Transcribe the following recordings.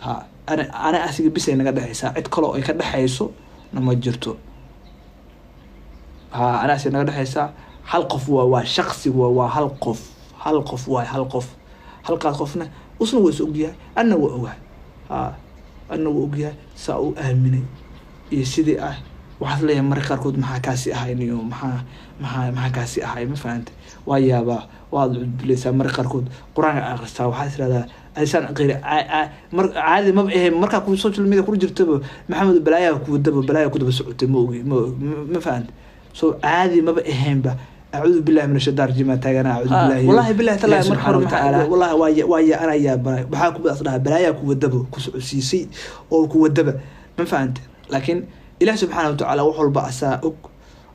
Ha, ana asiga bisay naga dhexaysaa, cid kaloo ay ka dhexayso na ma jirto. Ha, ana asiga naga dhexaysaa, hal qof waa shaksi, waa hal qof, hal qof waay, hal qof. Halkaas qofna usna waa is ogyahay, anna waa ogahay. Ha, anna waa ogyahay saa u aaminay iyo sidii ah. Waxaad leeyahay marka qaarkood, maxaa kaasi ahay niyo? Maxaa kaasi ahay? Ma fahantay? Waa yaabaa, waad cudbilaysaa marka qaarkood, Qur-aanka akhristaa, waxaad tirahdaa asaan qeyri mar caadi maba ahayn. Markaa ku social media kula jirtaba, Maxamed, balaayaa kuwadaba, balaayaa ku daba socotay. Ma ogi, ma fahantay? So caadi maba ahaynba. Acuudu billahi min ashaytaan rajiim taagana, acuudu billahi. Wallahi billahi taala, marka hore tacaala, wallahi waa anaa yaabaa. Waxaa ku dhahaa balaayaa kuwadaba ku socodsiisay oo kuwadaba, ma fahantay? Laakiin Ilaah subxaana watacaala wax walba asaa og,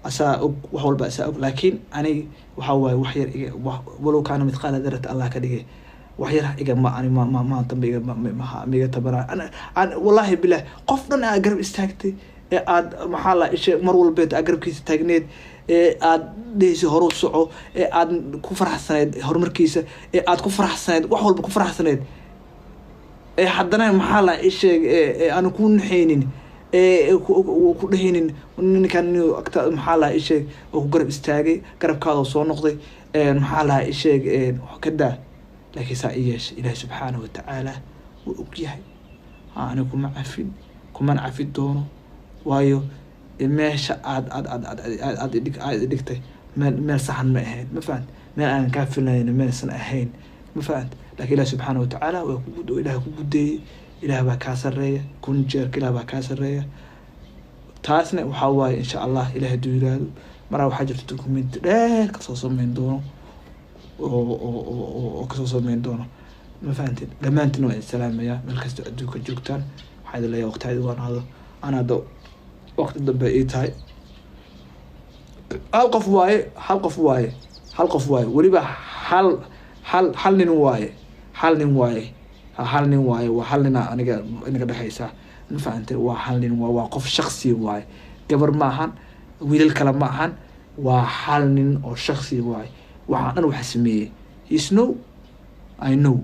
asaa og, wax walba asaa og. Laakiin anig waxa waaye wax yar iga, walow kaana mithqaala darata, Allah ka dhigay, wax yar iga ma ani ma ma maanta ma iga ma ma iga tabanaa. An wallahi bilah, qof dhan aad garab istaagtay ee aad, maxaa la ishe, mar walbeed aad garabkiisa taagneed, ee aad dhehaysa horu soco, ee aad ku faraxsaneyd horumarkiisa, ee aad ku faraxsaneyd wax walba ku faraxsaneyd, ee haddana, maxaa la isheeg, ee aan ku naxaynin, ee ku dhehaynin ninkan agta, maxaa la isheeg, oo ku garab istaagay, garabkaada soo noqday, maxaa la isheeg, ka daa. Laakiin saa i yeeshay, Ilaahi subxaanahu watacaala wuu ogyahay. Ani kuma cafin, kumana cafi doono, waayo meesha aad aad aad aad aad aad idhig aad idhigtay meel saxan ma ahayn, ma fahant? Meel aan kaa filayna meelsan ahayn, ma fahant? Laakiin Ilaah subxaana watacaala waa ku, Ilaah ku gudeeyey. Ilaah baa kaa sarreeya, kun jeerka Ilaah baa kaa sarreeya. Taasna waxaa waaye, insha Allah, Ilaah hadduu yiraahdo, maraa waxaa jirta documenti dheer kasoo sameyn doono oo kasoo sameyn doono, ma fahanteen? Dhammaantiin waa idin salaamayaa meel kasta adduunka joogtaan. Waxaa idin leeyahay waqti idin wanaado. Ana hadda waqti dambe ii tahay. Hal qof waaye, hal qof waaye, hal qof waaye, weliba hal nin waaye, hal nin waaye, hal nin waaye, waa hal nina aniga inaga dhexaysa, ma fahantay? Waa hal nin, waa qof shaksi waaye, gabar ma ahan, wiilal kale ma ahan, waa hal nin oo shaksi waaye. Waxaan dhan waxa sameeyey, he's know, I know,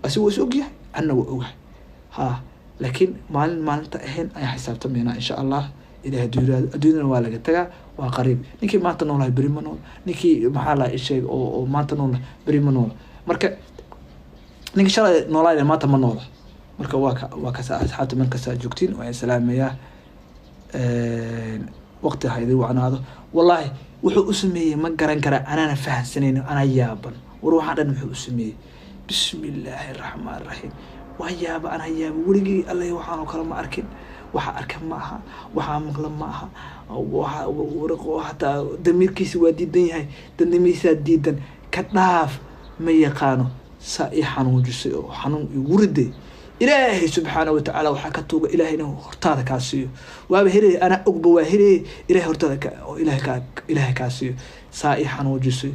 asiga waa is ogyahay, anna waa ogahay. Ha, laakiin maalin maalinta ahayn ayaan xisaabtamaynaa, insha Allah, Ilaah hadduu yiraahdo. Adduunyadana waa laga tagaa, waa qariib. Ninkii maanta noolahay beri ma nool, ninkii, maxaa la isheeg, oo maanta nool beri ma noola. Marka ninkii shalay noolaayna maanta ma noola. Marka waa kasa, asxaabta meel kasta aad joogtiin waan salaamayaa. Waqti ha idin wacnaado. Wallahi wuxuu u sameeyey ma garan kara, anaana fahansanayn, anaa yaaban. War waxaan dhan muxuu u sameeyey? Bismi illaahi araxmaan raxiim. Waa yaaba, anaa yaaba. Weligii alle waxaan oo kale ma arkin. Waxa arka ma aha, waxaa maqla ma aha. Waxa hataa damiirkiisa waa diidan yahay, dandamiisaa diidan, ka dhaaf, ma yaqaano. Saa ii xanuujisay oo xanuun igu riday, Ilaahay subxaana watacaala waxaa ka tuuga Ilaahay inuu hortaada kaa siiyo. Waaba helay, anaa ogba waa helay. Ilahay hortaada ka oo Ilaahay kaa siiyo. Saa ii xanuujisay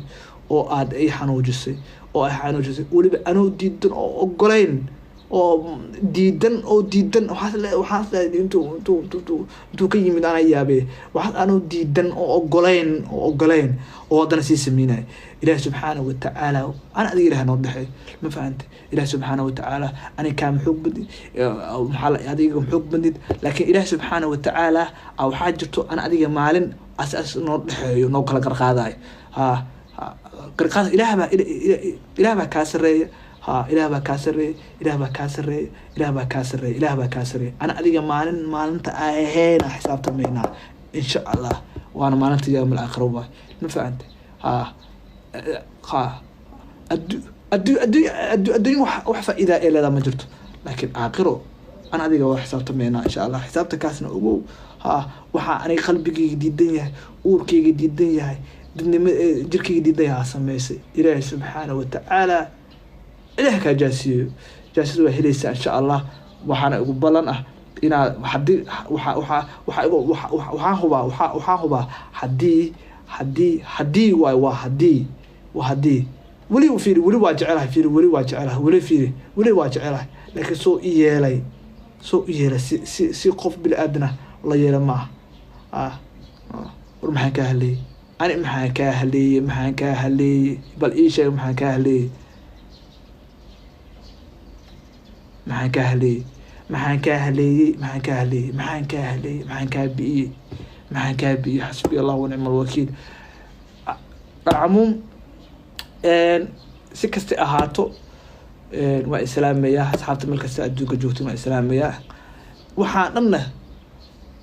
oo aad ii xanuujisay oo ay xanuujisay, weliba anoo diidan oo ogolayn oo diidan oo diidan, waxaas intuu ka yimid anaa yaabee. Waxaas anoo diidan oo ogolayn oo ogolayn oo haddana sii sameynaya. Ilaah subxaana watacaala ana adiga Ilaah noo dhexeey, ma fahantay? Ilaah subxaana watacaala ani kaama xoog badid, maxaa la adiga xoog badid, laakiin Ilaah subxaana watacaala waxaa jirto ana adiga maalin as noo dhexeeyo, noo kala qarqaadayo. Ha qarqaad, Ilaah baa kaa sarreeya. Ha, Ilaah baa kaa sarreeya, Ilaah baa kaa sarreeya, Ilaah baa kaa sarreeya, Ilaah baa kaa sarreeya. Ana adiga maalin maalinta ahayna xisaabtamaynaa, insha Allah, waana maalinta yawm alaakhira waay, ma fahantay? Ha ha, addu addu addu addu adduunya wax faa'iida ee leedaa ma jirto, laakiin aakhiro ana adiga waa xisaabtamaynaa, insha Allah. Xisaabta kaasna ogow. Ha, waxaa aniga qalbigayga diidan yahay, uurkayga diidan yahay, dadnimo jirkayga diidan yahay aa samaysay. Ilaahay subxaana watacaala Ilaah kaa jaasiyo, jaasida waa helaysaa, insha Allah. Waxaana igu ballan ah inaad haddii waxa waxa waxa igu waxaan hubaa, waxaan hubaa haddii waay, waa haddii, waa haddii. Weli fiiri, weli waa jecelahay, fiiri, weli waa jecelahay, weli fiiri, weli waa jecelahay. Laakiin soo i yeelay, soo i yeelay, si qof bini aadana la yeela maaha. Ah, war maxaan kaa haleeyey ani? Maxaan kaa haleeyey? Maxaan kaa haleeyey? Bal ii sheeg, maxaan kaa haleeyey? Maxaan kaa haleeyey? Maxaan kaa haleeyey? Maxaan kaa haleeyey? Maxaan kaa haleeyey? Maxaan kaa bi'iyey? Maxaan kaa bi'iyey? Xasbi Allah wa nicma alwakiil. Alcamuum, si kastay ahaato, waa islaamayaa asxaabta meel kasta adduunka joogta, waa islaamayaa. Waxaan dhanna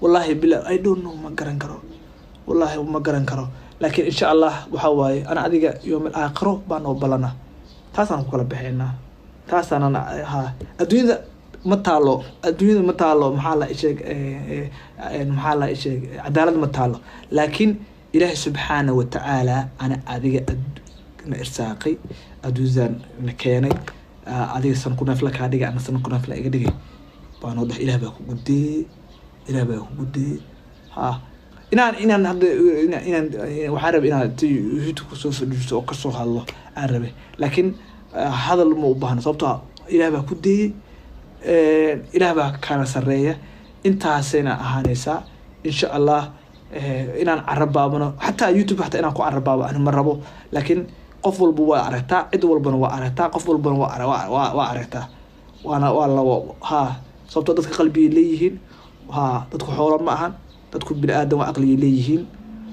wallahi bila I don't know, ma garan karo, wallahi ma garan karo. Laakiin insha Allah waxaa waaye ana adiga yowmal aakhiro baa noo balana, taasaan ku kala baxaynaa, taasaanan ha. Adduunyada ma taalo, adduunyada ma taalo, maxaa la isheeg, maxaa la isheeg, cadaalad ma taalo. Laakiin Ilaahay subxaana wa tacaala ana adiga na irsaaqay, adduunyadan na keenay, adiga san ku neefla kaa dhigay, ana san ku neefla iga dhigay baa noo dhex. Ilaah baa ku gudeeyey, Ilaah baa ku gudeeyey. Ha, inaan hadda inaan waxaan rabay inaan ti YouTube kusoo fadhiisto oo kasoo hadlo aan rabay, laakiin hadal ma u baahna, sababtoo ah Ilaah baa ku deeyey, Ilaah baa kana sarreeya. Intaasayna ahaanaysaa insha Allah. Inaan carabaabano xataa YouTube, xataa inaan ku carabaabo ani ma rabo, laakiin qof walba waa aragtaa, cid walbana waa aragtaa, qof walbana waa aragtaa, waana waa labo. Ha, sababtoo dadka qalbigay leeyihiin. Ha, dadku xoolo ma ahan, dadku bini aadan waa, aqligay leeyihiin.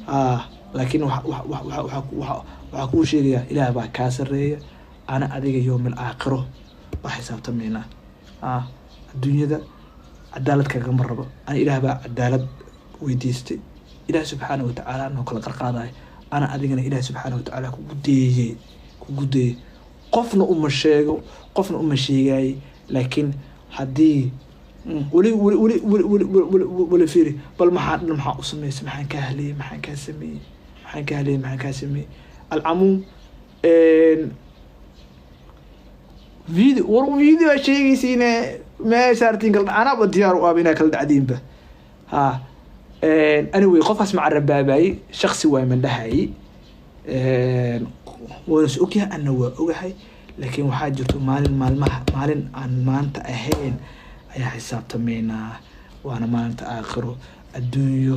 Ha, laakiin waxaa kuu sheegaya Ilaah baa kaa sarreeya, ana adiga yowmil aakhiro baa xisaabtamaynaa. Ha, adduunyada cadaalad kagama rabo ana, Ilaah baa cadaalad weydiistay. Ilaah subxaana wa tacaala noo kala qarqaadayo, ana adigana Ilaah subxaana wa tacaala kugu deeyey, kugu deeyey. Qofna uma sheego, qofna uma sheegaayey. Laakiin haddii weli weli weli weli weli weli weli fiiri bal, maxaa dhan maxaa u sameysay? Maxaan kaa haliyey? Maxaan kaa sameeyey? Maxaan kaa haliyey? Maxaan kaa sameeyey? Alcamuum, video war video aa sheegaysiine meesha artiin kala anaaba diyaar u aba inaa kala dhacdiinba. Ha, anyway, qofkaas ma carabaabayey, shaksi waay mandhahayey, waana is ogyahay, anna waa ogahay. Laakiin waxaa jirto maalin maalmaha, maalin aan maanta ahayn ayaa xisaabtamaynaa, waana maalinta aakhiro. Adduunyo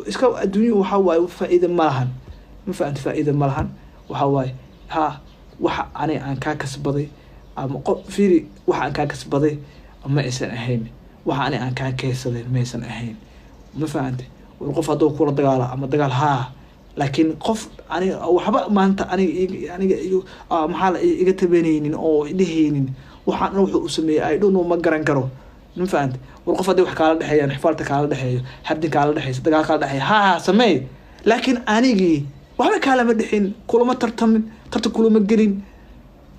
iska adduunyo waxaa waaye faa-iida ma lahan, ma fahamta? Faa-iida ma lahan. Waxaa waaye, ha, waxa ani aan kaa kasbaday ama qof fiiri, waxa aan kaa kasbaday ma aysan ahayn, waxa ani aan kaa keysaday ma aysan ahayn, ma fahante? War qof hadduu kula dagaalo ama dagaal, haa, laakiin qof aniga waxba maanta aniga aniga iyo maxaa la iga tabanaynin oo dhehaynin waxaan dhan wuxuu u sameeyey, I don't know, ma garan karo, ma fahante? War qof haddii wax kaala dhexeeyaan, xifaalta kaala dhexeeyo, xardin kaala dhexeyso, dagaal kaala dhexeeyo, haa, sameey. Laakiin anigii waxba kaalama dhexin, kulama tartamin, tartan kulama gelin.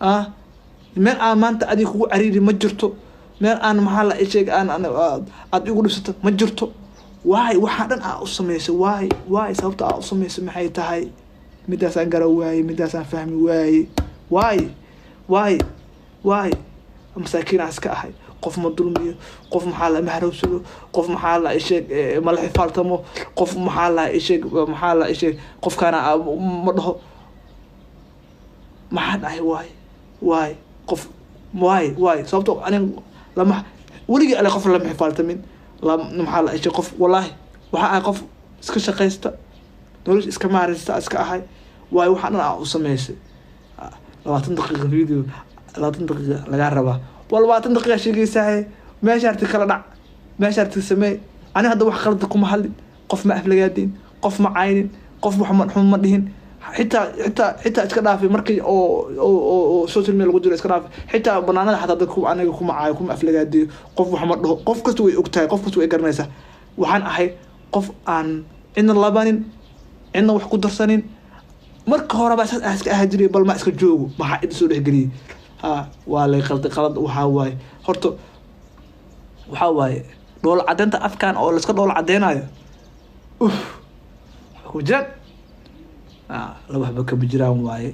Ah, meel aan maanta adiga kugu cariiri ma jirto, meel aan maxaa la sheeg aan aad igu dhibsato ma jirto. Waay waxaa dhan aa u samaysay? Waay sababta aa u samaysay maxay tahay? Midaasaan garan waayey, midaasaan fahmi waayey. Waay masaakiin aan iska ahay, qof ma dulmiyo, qof maxaa la maharowsado, qof maxaa la isheeg ma la xifaaltamo, qof maxaa la isheeg, maxaa la isheeg, qofkaana ma dhaho. Maxaa dhahay? Waay qof waay sababto anin lama weligii ale qof lama xifaaltamin, maxaa la isheeg qof. Wallaahi waxaa ahay qof iska shaqaysta, nolosha iska maaraysta iska ahay. Waay waxaa dhan aa u samaysay? 20 daqiiqa video, 20 daqiiqa lagaa rabaa, waa 20 daqiiqa sheegaysaaye. Meesha arti kala dhac, meesha arti samee. Ani hadda wax qalada kuma hadlin, qof ma aflagaadin, qof ma caynin, qof wax ma xun ma dhihin. Xitaa iska dhaafay markii oo social media lagu jiro, iska dhaafay xitaa banaanada, xataa dadka aniga kuma caayo, kuma aflagaadiyo, qof wax ma dhaho. Qof kasta way ogtahay, qof kasta way garanaysaa. Waxaan ahay qof aan cidna labanin, cidna wax ku darsanin. Marka horeba saas aan iska ahaa jiray. Bal ma iska joogo, maxaa cid soo dhexgeliyey? Ha, waa lay qalday, qalad waxaa waaye. Horta waxaa waaye dhoola caddeynta afkan oo laiska dhoola caddeynayo, uf, waxba kuma jiraan, laba waxba kama jiraan waaye.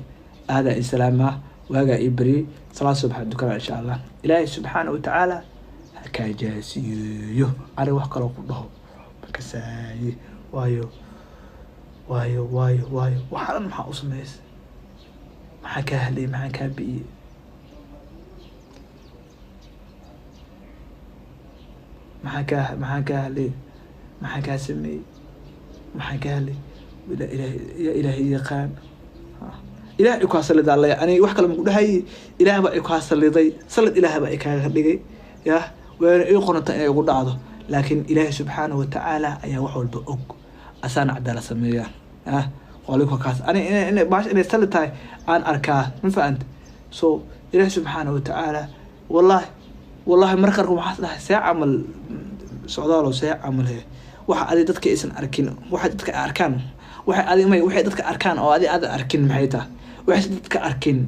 Aadaa islaamaa, waagaa ii baryey, salaad subaxa dukanaa insha Allah. Ilaahay subxaana watacaala ha kaa jaasiyeeyo. Ani wax kaloo ku dhaho makasaaye. Waayo waxaa dhan maxaa u sameysay? Maxaa kaa hadlayay? Maxaa kaa bi'iyey? Maxaa kaa hadlayay? Maxaa kaa sameeyey? Maxaa kaa hadlayay? Ilaahay, yaa Ilaahay yaqaan. Ilaah i kaa salidaa leeya, aniga wax kale maku dhahay. Ilaah baa i kaa saliday, salid Ilaah baa i kaaga dhigay. Yah, wayna ii qoranta inay igu dhacdo, laakiin Ilaahi subxaanahu watacaala ayaa wax walba og, asaana cadaala sameeya. Yah, waaliku kaas ani inay baash inay salid tahay aan arkaa, ma fahant? So Ilaahi subxaanahu watacaala, wallahi wallahi, marka qaarkood waxaas dhahay, see camal socdaalo, see camal he, waxa adi dadka aysan arkin, waxa dadka arkaan, waxa adi may, waxay dadka arkaan oo adi aad arkin maxay tahay? Waxay dadka arkin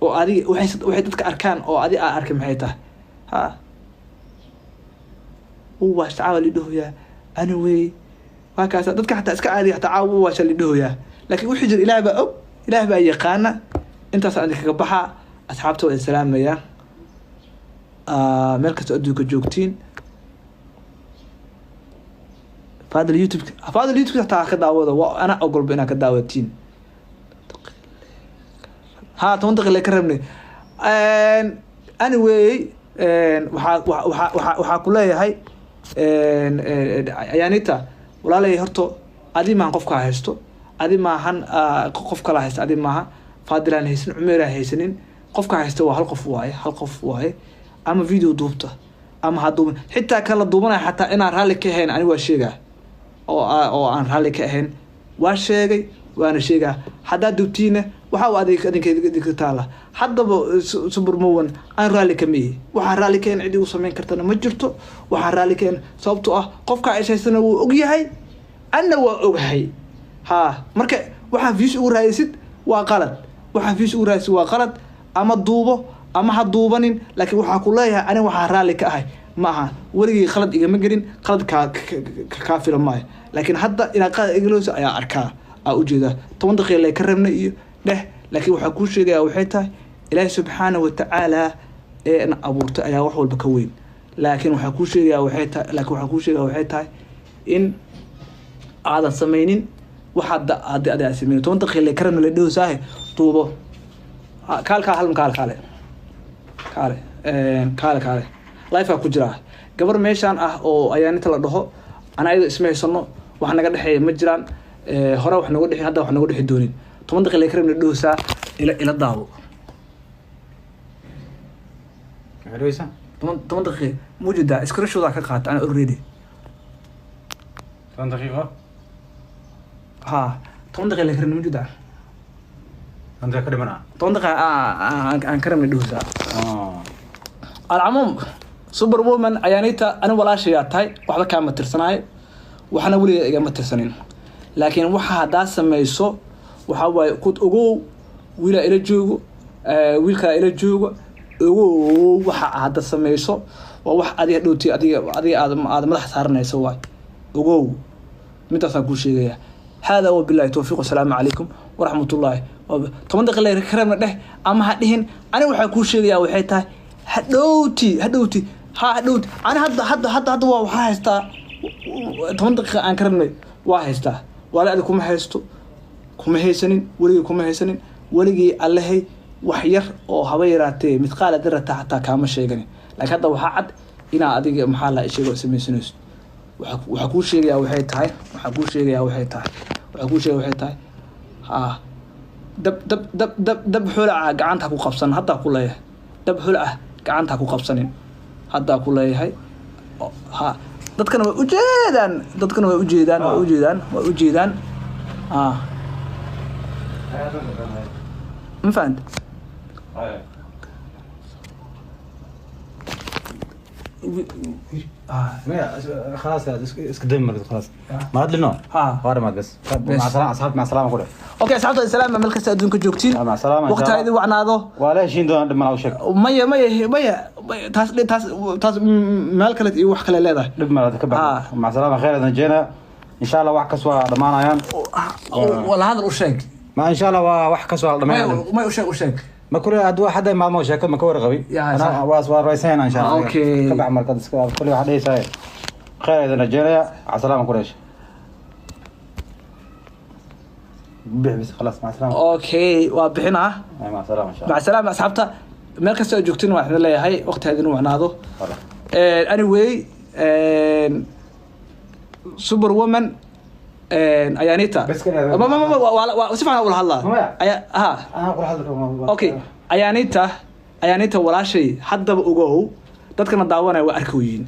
oo adi waxay dadka arkaan oo adi aad arkin maxay tahay? Ha, wuu waashta caawa lidhahoyaa. Anyway, waa kaasa dadka xataa iska caadiya, xataa caawa wuu waasha lidhahoyaa, laakiin wixii jira Ilaah baa og, Ilaah baa yaqaana. Intaasaan idinkaga baxaa, asxaabta waa idin salaamayaa meel kastoo adduunka joogtiin. Fadal YouTube, fadal YouTube xataa ka daawada, waa ana ogolba inaad ka daawatiin. Ha, 10 daqiiqa ka rabnay. Anyway, waxaa ku leeyahay Ayaanita walaalay, horto adi maahan qofkaa haysto, adi maahan qof kala haysta, adi maaha Faadilaan haysan, Cumeeraan haysanin. Qofka haysta waa hal qof waaye, hal qof waaye. Ama video duubta ama ha duuban, xitaa kan la duubanaya xataa inaan raalli ka ahayn ani waa sheegaa, oo aan raalli ka ahayn waa sheegay, waana sheegaa. Haddaad duubtiina waxa uu adig adinka idinka taala. Haddaba superwoman aan raalli kama ihi. Waxaan raalli ka ahayn cid igu samayn kartana ma jirto. Waxaan raalli ka ahayn, sababtoo ah qofka ishaysana wuu og yahay, anna waa ogahay. Ha, marka waxaa views ugu raadisid waa qalad, waxaa views ugu raadisid waa qalad. Ama duubo ama ha duubanin, laakiin waxaa ku leeyahay aniga waxaa raalli ka ahay ma aha. Weligay qalad igama gelin, qalad kaa fila maayo, laakiin hadda inaad qalad igalooso ayaa arkaa, aa ujeedaa. 10 daqiiqa lay ka rabnay iyo dheh, laakiin waxaa kuu sheegaya waxay tahay Ilaahi subxaana watacaala ee na abuurtay ayaa wax walba ka weyn. Laakiin waxaa kuu sheegaya waxay tahay, laakiin waxaa kuu sheegaya waxay tahay in aadan samaynin waxaad adi adi aad samaynin. 10 daqiiqa lay ka rabnay la dhaho saahe duubo. Ha, kaal kaal halm, kaal kaale kaale kaale kaale, life ku jiraa. Gabar meeshaan ah oo Ayaaninta la dhaho, ana ayada isma haysano, wax naga dhexeeya ma jiraan. Hore wax nooga dhexin, hadda wax nooga dhexi doonin. 10 daqiiqa lay ka rabnay dhahoosaa, ila daawo. Maxay dhaweysaa? 10 daqiiqa mujeedaa, screenshot ka qaata ana already. 10 daqiiqo. Ha, 10 daqiiqa lay ka rabnay mujeedaa. 10 daqiiqo ka dhimanaa. 10 daqiiqa aan ka rabnay dhahoosaa. Alcamuum, superwoman Ayaanita, ani walaashayaa tahay, waxba kaama tirsanaayo, waxna weligeed igama tirsanin, laakiin waxa haddaa samayso waxaa waaye kud ogow wiilaa ila joogo, wiilkaa ila joogo. Ogow waxa hadda samayso waa wax adiga dhowti adiga aad madax saaranayso waay. Ogow midaasaan kuu sheegaya. Hada wabillahi towfiiq, wasalaamu calaykum waraxmat ullaahi. 10 daqiiqa ka rabna dheh ama ha dhihin, aniga waxaa kuu sheegayaa waxay tahay hadhowti, hadhowti, ha hadhowti. Ani hadda waa waxaa haystaa 10 daqiiqa aan ka rabnay waa haystaa. Waali adi kuma haysto, kuma haysanin weligii, kuma haysanin weligii. Allahay wax yar oo haba yaraatee midqaala darata xataa kaama sheeganin, laakiin hadda waxaa cad inaa adiga maxaa la sheego samaysanayso. Waxaa kuu sheegayaa waxay tahay, waxaa kuu sheegayaa waxay tahay, waxaa kuu sheegaya waxay tahay, ha dab dab dab dab dab xulaca gacanta ku qabsan haddaa ku leeyahay, dab xulaca gacanta ku qabsanin haddaa ku leeyahay. Ha, dadkana way ujeedaan, dadkana way ujeedaan, way ujeedaan, way ujeedaan. Ha, ma fahant? خلاص اسك دمر خلاص ما ادري. ها. waa بس. مع السلامه اصحاب، مع السلامه ku dheh. Okay, asxaabta salaama, meel kasta adduunka joogtiin. مع السلامه إن شاء waqti ha الله. idin wacnaado. Waa la heshiin doonaa, dhib malaha u sheeg. Maya maya maya maya, taas meel kale iyo wax kale leedahay. Dhib malaha ka Ah. baxo. مع السلامه, khayr adan jeena in sha Allah, wax kas waa dhamaanayaan. Wala hadal u sheeg. Ma in sha Allah waa wax kas waa dhamaanayaan. May, u sheeg, u sheeg. Ma kule haduu hadda maalmo sheeko ma ka warqabi. Ya, ana sax. waa raysanayna in sha Allah. Okay. Ka bax marka iska kule waxa dhehaysaa khayr adan rajeynaya. مع السلامه kureesh bix bis خلاص, مع السلامه. Okay, waa bixinaa. مع السلامه ان شاء الله. Maca salaama asxaabta, meel kasta oo joogtiin waan idin leeyahay waqti ha idin wacnaado. خلاص. Anyway, superwoman. Ayaanita Bas ka- ma ma ma si fiican ula hadlaa. Maya. Aya ha. Anaa kula hadli karo. Okay, Ayaanita, Ayaanita walaashay, haddaba ogow, dadkana daawanaya waa arkoyiin.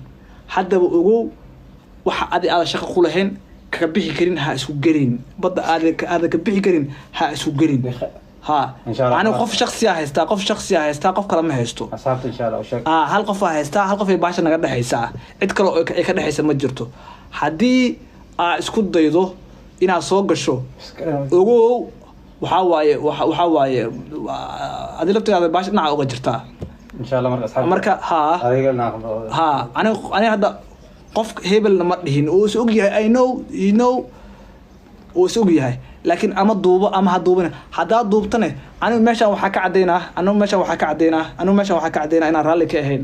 Haddaba ogow, waxa adi aada shaqo ku lahayn kaga bixi karin ha isku gelin badda, aada ka bixi karin ha isku gelin ha. Insha Allah. Aniga qof shaksiyaa haystaa, qof shaksiyaa haystaa, qof kale ma haysto. Asxaabta insha Allah u sheeg. Ah, hal qof aa haystaa, hal qof ay baasha naga dhexaysaa, cid kale oo ay ka dhexaysa ma jirto. Haddii aa isku daydo inaad soo gasho, ogow, waxaa waaye waxaa waaye adi laftigaada baasha dhinaca uga jirtaa. Insha Allah marka asxaabta. Marka haa. Adiga na. Ha, aniga hadda qof hebelna ma dhihin oo is og yahay. I know you know, oo is og yahay, laakiin ama duubo ama ha duubin. Haddaad duubtane, anigu meeshaan waxaa ka caddaynaa, anigu meeshaan waxaa ka caddaynaa, anigu meeshaan waxaa ka caddaynaa inaan raalli ka ahayn,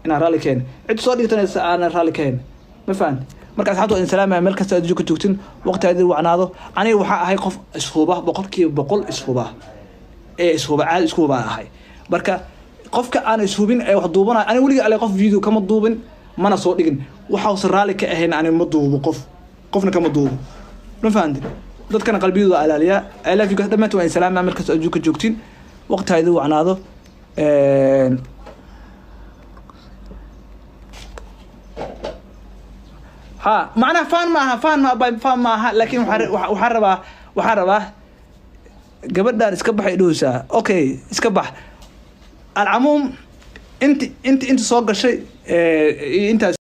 inaan raalli ka ahayn, cid soo dhigtanaysa aanan raalli ka ahayn. Ma fahanti? Marka asxaabta waa idin salaamaya meel kasta aad ka joogtin, waqti aad idin wacnaado. Aniga waxaa ahay qof ishuba, 100% ishuba, ee ishuba, caadi isku hubaa ahay. Marka qofka aan ishubin ee wax duubanaya, aniga weliga ale qof video kama duubin mana soo dhigin. Waxausan raalli ka ahayn aniga ma duubo, qof qofna kama duubo. Ma fahanti? Dadkana qalbiyadooda alaaliyaa. I love you guys dhammaantiin, waa idin salaamaya meel kasta aad ka joogtiin, waqti ha idin wacnaado. Ha, macnaha fan maaha, fan ma fan maaha, laakiin waxaan rabaa gabadhaan iska baxay dhowsaa. Okay, iska bax. Alcamuum inti inti inta soo gashay intaas.